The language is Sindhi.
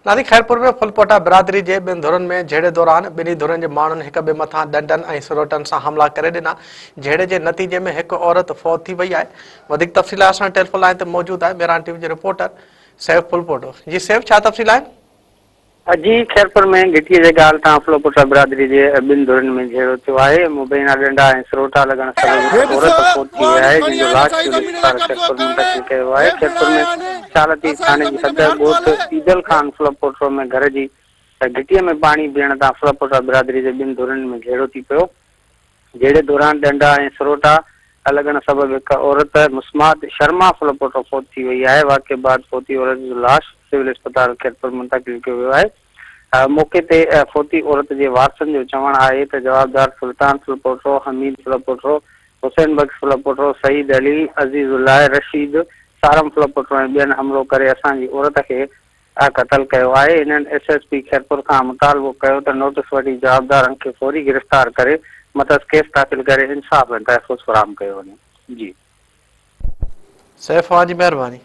نادي خيرپور ۾ ڦلپوٽا برادري جي ٻن ڌرين ۾ جهيڙي دوران ٻنهي ڌرين جي ماڻهن هڪ ٻئي مٿان ڏنڊن ۽ سروٽن سان حملا ڪري ڏنا، جهيڙي جي نتيجي ۾ هڪ عورت فوت ٿي وئي آهي. وڌيڪ تفصيل لاء اسان ٽيليفون لائين تي موجود آهي ميران ٽي وي جي رپورٽر سيف ڦلپوٽو جي سيف ڇا تفصيل آهن؟ جي خيرپور ۾ گهٽيء جي ڳالهه تان ڦلپوٽا برادري جي ٻن ڌرين ۾ جهيڙو ٿيو آهي، مبينا ڏنڊا ۽ سروٽا لڳڻ سبب هڪ عورت فوت ٿي وئي آهي، جنهن جو لاش سول اسپتال خيرپور منتقل ڪيو ويو آهي، خيرپور ۾ شاهه لطيف ٿاڻي جي حد ڳوٺ عيدل خان ڦلپوٽرو ۾ گهر جي گهٽيء ۾ پاڻي پيئڻ تان ڦلپوٽا برادري جي ٻن ڌرين ۾ جهيڙو ٿي پيو، جهيڙي دوران ڏنڊا ۽ سروٽا لڳڻ سبب هڪ عورت مسمات شرما ڦلپوٽو فوت ٿي وئي آهي، واقعي بعد فوتي عورت جو لاش سول اسپتال خيرپور منتقل ڪيو ويو آهي، موقعي تي فوتي عورت جي وارثن جو چوڻ آهي ته جوابدار سلطان ڦلپوٽو، حميد ڦلپوٽو، حسين بخش ڦلپوٽو، سعيد علي، عزيز الله، رشيد، صارم ڦلپوٽو ۽ ٻين حملو ڪري اسان جي عورت کي قتل ڪيو آهي، هنن ايس ايس پي خيرپور کان مطالبو ڪيو ته نوٽس وٺي جوابدارن کي فوري گرفتار ڪري مٿس ڪيس داخل ڪري انصاف ۽ تحفظ فراهم ڪيو وڃي. جي. سيف اوهان جي مهرباني.